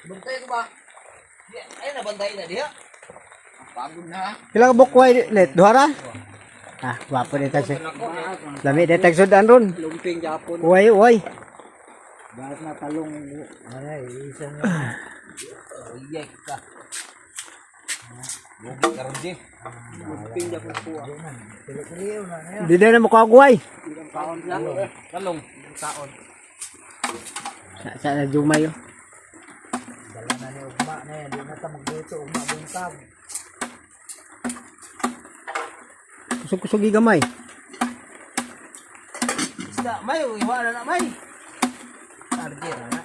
Bantay ko ba? Ay, nabantay na diha. Pagod na. Pila ka bukway let duha ra? Ah, gwapo din tag. Lami din tag sudan ron. Lumping Japon. Uway, uway. Bahas na talong. Ay, isa na. Uyay ka. Lugi karon di. Lumping Japon po. Pili-pili na na yan. Di na mo kaguay. Kaon lang. Talong. Kaon. Sa na jumay oh. Dala na ni Ugma na yan. Di na ta magluto. Ugma buntag. Kusog-kusog gamay. Isda, may iwa na na may. Target na.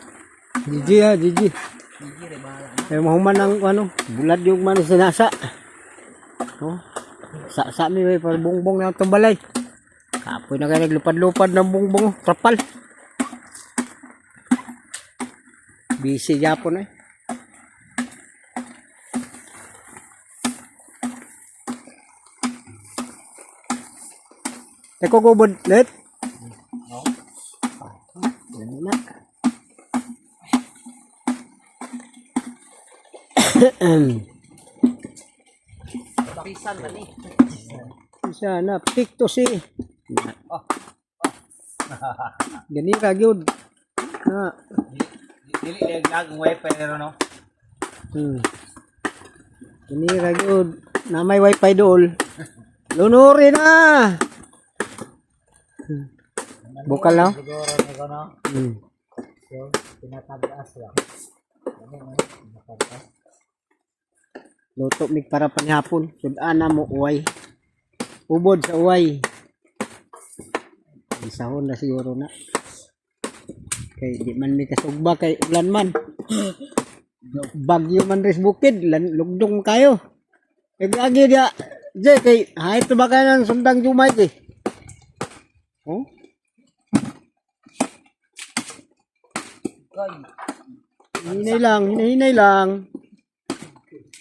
GG ha, GG. Gigi re bahala. Eh mahuman ang ano, bulad yung man sinasa. Oh. Sa mi way para bongbong na itong balay. Kapoy na kayo naglupad-lupad ng bongbong, oh. Trapal. Busy Japon eh. Eko gubod, let. No. Yan na. Pisan ba ni? Isa na, pick to see. Oh. Gani ra gyud. Na. Dili dili lag ang wifi pero no. Gani ra gyud. Na may wifi dool. Lunuri na. Bukal na. Siguro na ko no. So, tinatagas lang. Ano na? Tinatagas. Luto mig para panihapon. Sud-an na mo uway. Ubod sa uway. Isahon na siguro na. Kay di man mi kasugba kay ulan man. Bagyo man ris bukid, lan, lugdong kayo. Kay agi dia, je kay hayt ba kayo ng sundang jumay kay. Oh, Kay. hinay lang, hinay lang.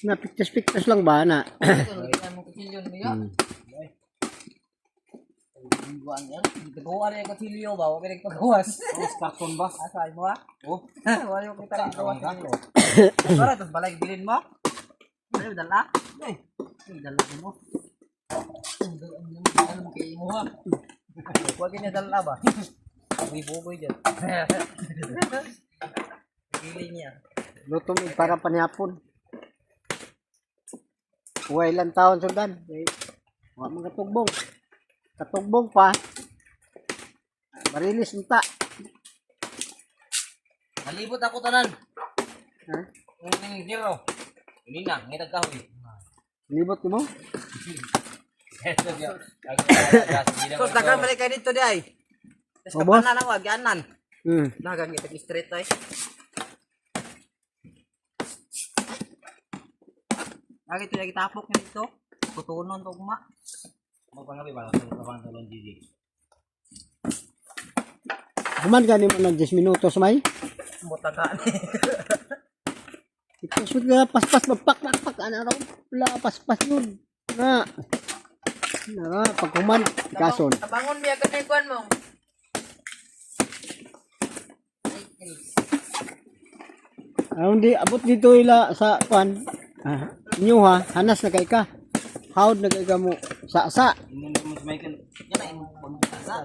Na pictures lang ba na? Mo kutsilyo niya. Guan yan. Gagawa na yung kutsilyo ba? Huwag ka nagpagawas. Oh, karton ba? Asa mo ah? Oh. Wala yung kita naggawas. Para tapos balay bilin mo. Ay, dala. Ay, dala mo. Ano mo kay mo ha? Huwag niya dala ba? May bugoy dyan. Pili niya. Luto mig para panihapon. Uway lang taon sundan. Kay wa man katugbong. Katugbong pa. Barilis unta. Malibot ako tanan. Ha? Ang zero. Ini na, ngitag kahoy. Libot mo? Sos, dagan balik kayo dito di ay. Oh, boss. Kapanan ako, agyanan. Nagang itag straight ay. Lagi ito lagi tapok niyo dito. Kutunon to kuma. Magpangabi ba? Kapang talon Gigi. Human gani mo ng 10 minutos may. Mutaga ni. Ipos mo ka paspas magpak pak pak ana raw. Wala paspas yun. Na. Na pag human kason. Tabangon miya ka kuan mo. Aron di abot dito ila sa kwan. Ah, inyo ha, hanas na kay ka. Hawd na kay ka mo sa sa. Ingon mo si Michael. Yan na imong pagkasa.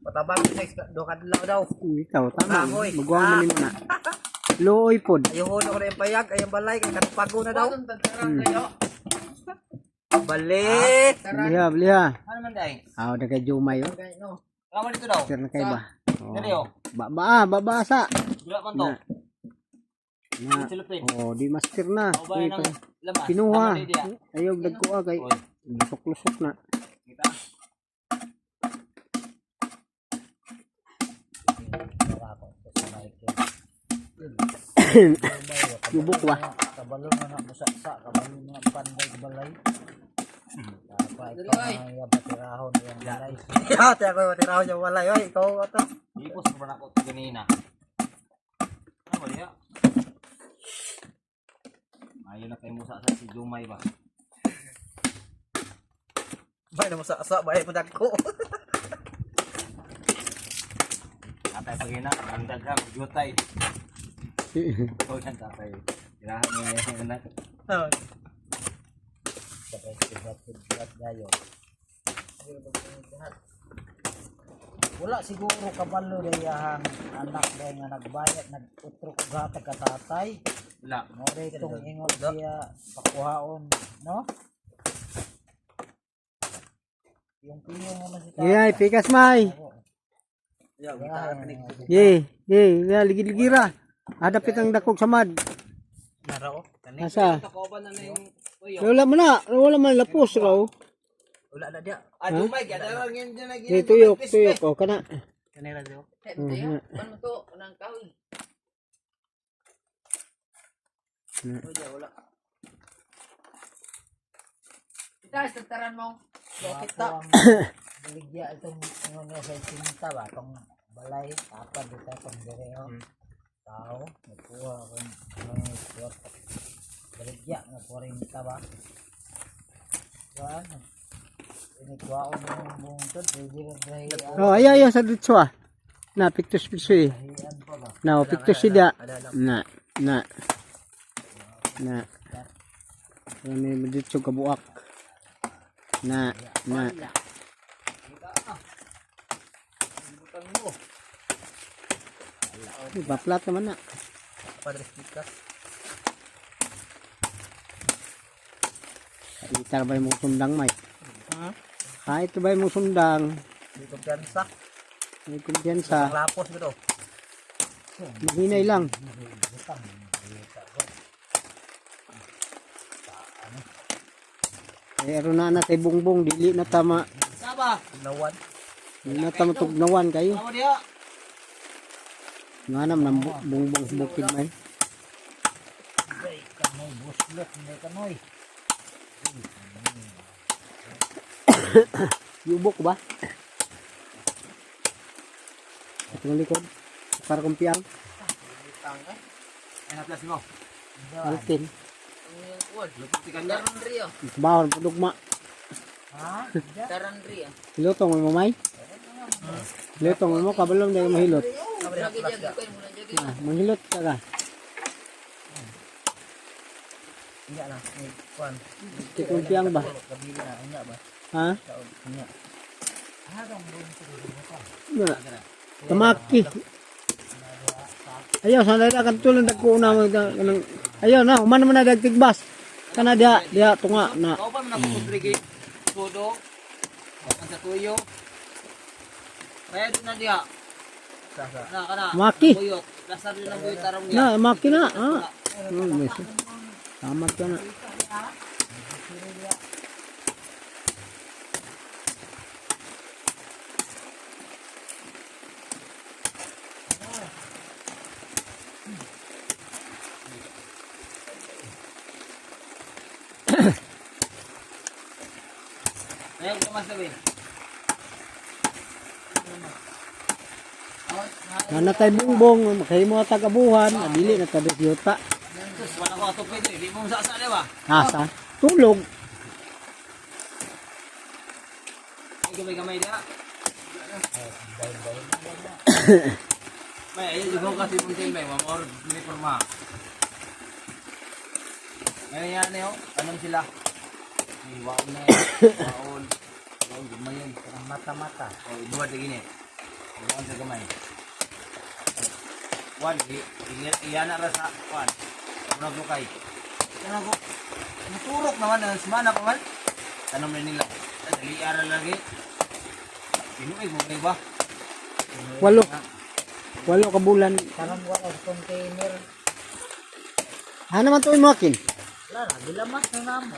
Patabang sa do kadlaw daw. Ikaw tama. Kahoy. Magwang man nimo na. Luoy pod. Ayuhon ako na yung payag, ayong balay, kay katupago na daw. Kayo. Balik! Bliha, bliha. Ano man day? Aw na kay Jumay oh. Wala man dito daw. Sir na kay ba. Oh. Dali oh. Ba ba, ba ba sa. Wala man to. Na. Na. Silupin. Oh, di master na. O ba Uy, ng lamas? Kinuha. Tama di diya. Ayaw nagkuha kay Oy. lusok-lusok na. Kita. Yubok ba? Kabalo na na busaksa. Kabalo na na panday balay. Apa ikaw na yung batirahon yung balay. Ya, tiyak ko tiraw niya walay oy, ikaw ato. Ipos ko na ako ganina. Ano ba diya? Ayo na kay Musa sa si Jumay ba. Bay na Musa sa bay mo dagko. Tatay pagina, ang daghang jutay. Ikaw yan tatay. Tirahan mo yan yung anak. Sabay kidlat-kidlat gayo. Wala siguro kabalo dayahang anak day nga nagbayad nag-utro og hatag ka tatay. Wala. Mo day itong ingon siya pakuhaon, no? Yung piyo mo man si tatay. Yay, pikas may. Yo, gitara panig. Ye, ye, ya ligi-ligira. Adapit ang dakog samad. Naro. Kani. Asa? Takoban na na yung tuyo. Wala man na, wala man lapos raw. Wala na dia. Ah, dumay kaya darang yun dyan naging. Ye, tuyok, tuyok oh kana. Kanira diyo. Tayo, kuan mo to, unang kahoy. Wala, wala. Itaas, tataran mo. Bakit ta? Baligya itong ingon niya sa cinta ba? Itong balay, tapad dito itong dire oh. Tao, nagkuha kung ano yung kwarta. Baligya, nagkuwarinta ba? Kuha, inikuha ko ng bungtod, pwede rin dahian. Oh, ayaw ayaw sa ditso ah. Na pictus piso eh. Dahian pa ba? Na oh, pictus siya. Na, na. Na. Ano yung ditso kabuak. Na, na. Ay, Baplat naman na. Padre Pikas. Itar ba yung sundang, Mike? Kahit ba yung sundang, Di kumpiyansa. may kumpiyansa, Ang lapos gito. mahinay lang. Pero na na tay bongbong, dili na tama, Saba. Lawan. dili na tama tugnawan kayo. Tama diha. Nga nam nang bongbong sa bukid man. Ay, kanoy, buslot, hindi kanoy. Yubok ba? Itong likod. Para kumpiyang. Ay naplas mo. Altin. Lupit ka niya. Taran Rio. Bahon, padugma. Ha? Taran Rio. Hilotong mo mamay. Hilotong mo, kabalong dahil mahilot. Lagi jagi, kuan mo na jagi. Ah, manghilot ka ka. Iya na. May kuan. Tikumpiang ba? Kabili na. Unya ba? Ha? Unya. Na. Tamaki. Ayaw, sa dahil akan tulong dagko na mag kanang ayaw na, human naman na dagtigbas. Kana diha, diha tunga na. Kauban man ako kung Sudo. Ang sa tuyo. Kaya doon na diha. Na kana. Maki. Buyot. Lasar din ang buyot tarong niya. Na, maki na. Ah. Tamat ka na. Ayaw ka masabi. Na tay bongbong, makahimo ta kabuhan, adili na tabi yuta. Sus, wala ko ato pwede. Di mo sa di ba? Asa? Tulog. Ay, gamay-gamay diha. May, ayaw juga kasi puntin may, mamor uniforma. Ngayon yan eh, oh. Tanong sila. May waon na yan. Waon. Waon, gamay yan. Ang mata-mata. O, ibuhat lagi ni. Waon sa gamay. Wan, iyana ra sa, wan. Murag ko kay. Tanong ko, naturok naman, ang semana pa man. Tanong na nila. Dali ara lagi. Pinuig mo kayo ba? Walo. Walo ka bulan. Tanong wala sa container. Ha naman to imakin. Wala na, gilamas na namo.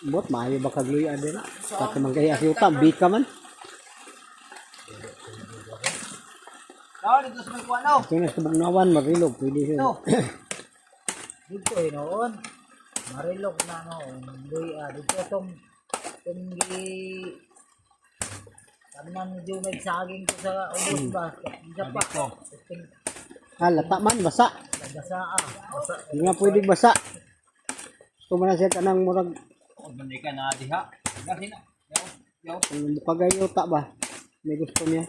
Bot maayo ba kagluya din? Pati man kaya yuta, bika man. Tao, dito sa may kuwan, oh. Ito na sa bugnawan, marilog, pwede siya. Dito eh noon. Marilog na noon. Luya. Dito itong itong gi tanan ni Jumeg saging ko sa ubos ba. Isa pa. Itong Ah, lata man, basa. basa ah. Basa. Hindi nga pwede basa. Gusto mo na siya kanang murag Oh, ka na diha. Kasi na. Ang pagayuta ba? May gusto niya.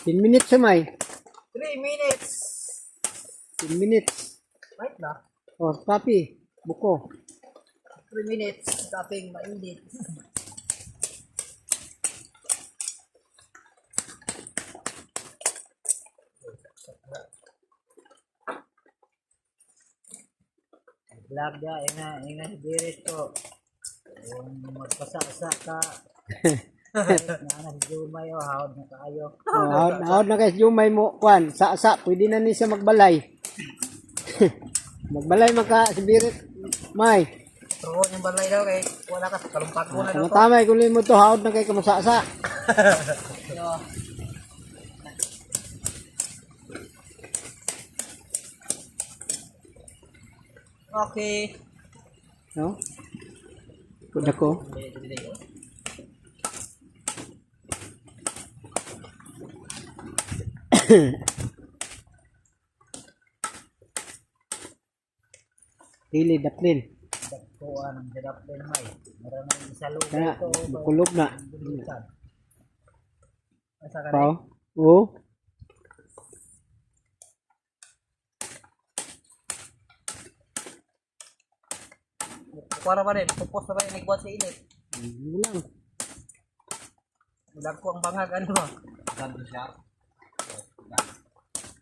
10 minutes may. 3 minutes. 10 minutes. Right na. Oh, copy. Buko. 3 minutes. Kaping mainit. Vlog da, inga, inga si Birit ko. Kung magpasa-sa ka, na si Jumay, oh, hawad na kaayo. Oh, hawd, hawd na guys, yung may mo kwan. Sa sa pwede na ni siya magbalay. Magbalay maka si Birit. May. Turuan yung balay daw kay wala ka kalumpat ko na daw. Tama tama kung mo to hawd na kay kamasasa. Yo. Okay. No? Kuda ko. Dili daplin. Dagkuan ang hirap din may. Meron na isa lugar Kana ko. makulob na. Asa ka na? Pao. Oo. Kuwara pa rin. Pupos na pa rin. Nagbuhat sa init. Yun lang. Mulag ko ang bangag. Ano ba?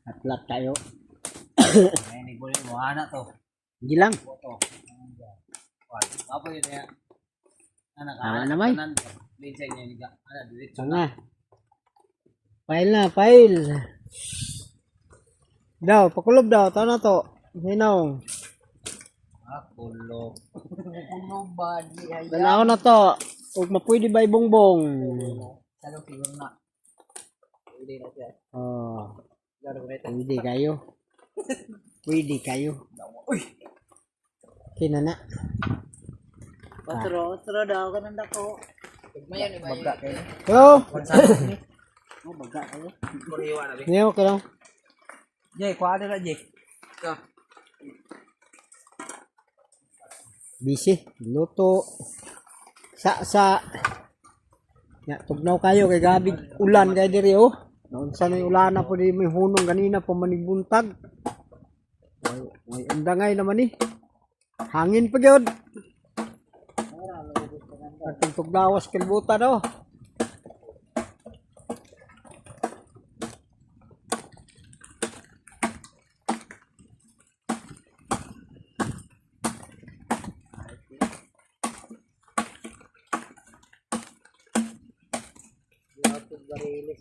Atlap tayo. Ay, ni Boy, mo to. Hindi lang. Boto. Apo yun ya. Anak, Tama na, may. Minsan niya niga. Ana diretso. Tama. File na, file. Daw, pakulob daw. Tama na to. Hinaw. Ah, kulo. Puno ba? Di ay. Tanaw na to. Ug mapwede ba ibongbong? Salong siguro na. Pwede na siya. Oh, Laro ko na ito. pwede kayo. Pwede kayo. Uy! Okay na na. Otro, otro daw kanang dako. Mayan ni Bagga kayo. Hello? Oh, baga kayo. Kuriwa na. Niyo, okay lang. Jay, kuha na na, Jay. Ka. Busy. Luto. Sa, sa. Ya, tugnaw kayo kay gabi ulan kay diri oh. Naunsa na yung ulan na po di may hunong ganina pa manibuntag. Way, way undangay naman eh. Hangin pa gyud. Atong tugnawas kilbutan oh. Lapit barilis.